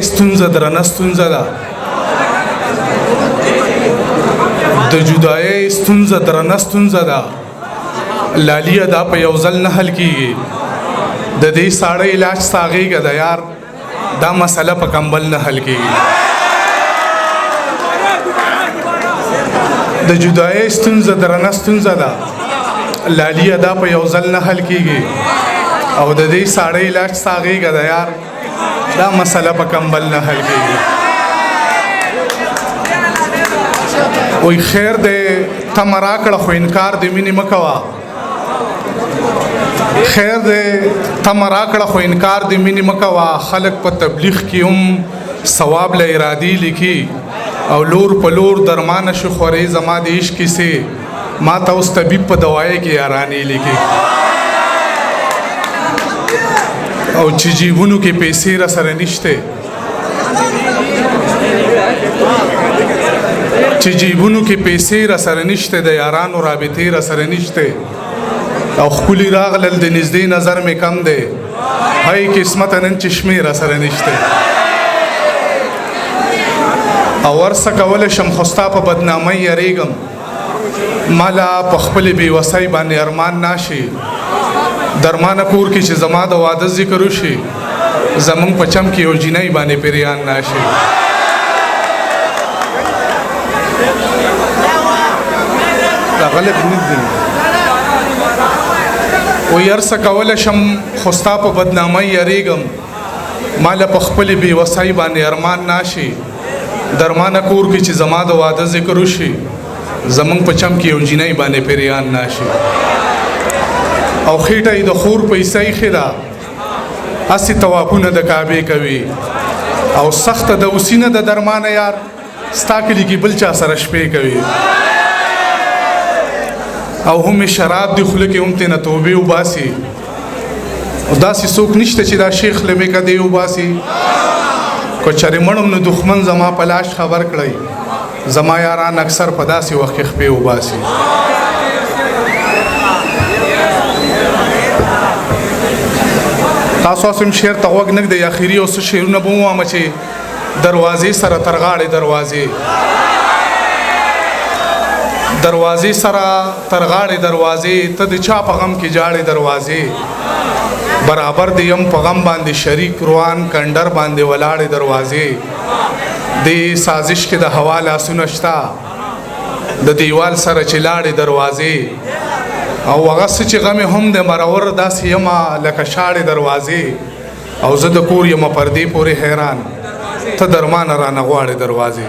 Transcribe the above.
جدایۍ ستونزه درنه ستونزه ده، د جدایۍ ستونزه درنه ستونزه ده لالیه، دا په یو ځل نه حل کیږي. د دې ساړه علاج ستا غېږه ده یار، دا مسله په کمبل نه حل کیږي. د جدایۍ ستونزه درنه ستونزه ده لالیه، دا په یو ځل نه حل کیږي. او د دې ساړه علاج ستا غېږه ده یار، دا مسله په کمبل نه حل کیږي. وای خیر دی تمه راکړه خو انکار د مینې مه کوه، خیر دی تمه راکړه خو انکار د مینې مه کوه. خلک په تبلیغ کې هم ثواب له ارادې لیکي، او لور په لور درمانه شو خورې زما د عشق کیسې، ما ته اوس طبیب په دوایې کې یارانې لیکي. او چې جیبونو کې پیسې را سره نشته، چې جیبونو کې پیسې را سره نشته، د یارانو رابطې را سره نشته، او ښکلي راغلل د نږدې نظر مې کم دی، هی قسمت نن چشمې را سره نشته. او ورسه کولی شم خو ستا په بدنامۍ یریږم، مالا په خپلې بېوسۍ باندې ارمان ناشي. درمانه کور کې چې زما د واده ذکر وشي، زمونږ په چم کې یو جینۍ باندې پیریان ناشي. دا غلط نه دي. و یرڅه کولی شم خو ستا په بدنامۍ یریږم، ماله په خپلې بېوسۍ باندې ارمان ناشي. درمانه کور کې چې زما د واده ذکر وشي، زمونږ په چم کې یو جینۍ باندې پیریان ناشي. او خېټه یې د خور پیسه ایښې ده، هسې طوافونه د کعبې کوي، او سخته د وسینه د درمانه یار، ستا کلي کې بل چا سره شپې کوي. او هم یې شراب دي خوله کې، هم ترې نه توبې وباسي، او داسې څوک نشته چې دا شیخ له مې دی وباسي. که چېرې مړم نو دښمن زما په لاش خبر کړئ، زما یاران اکثر په داسې وخت کې خپې وباسي. تاسو هسې هم شعر ته غوږ نه ږدئ، اخري یو څه شعرونه به ووایم چې دروازې سره تر غاړې دروازې، دروازې سره تر غاړې دروازې، ته د چا په غم کې جاړې دروازې، برابر دی یم په غم باندې شریک روان کنډر باندې ولاړې دروازې. دې سازش کې د هوا لاسونه شته، د دیوال سره چې لاړې دروازې، او هغه څه چې غم هم د مرور داسې یمه لکه شاړې دروازې، او زه د کور یم پردې پورې حیران، ته درمانه رانه غواړې دروازې.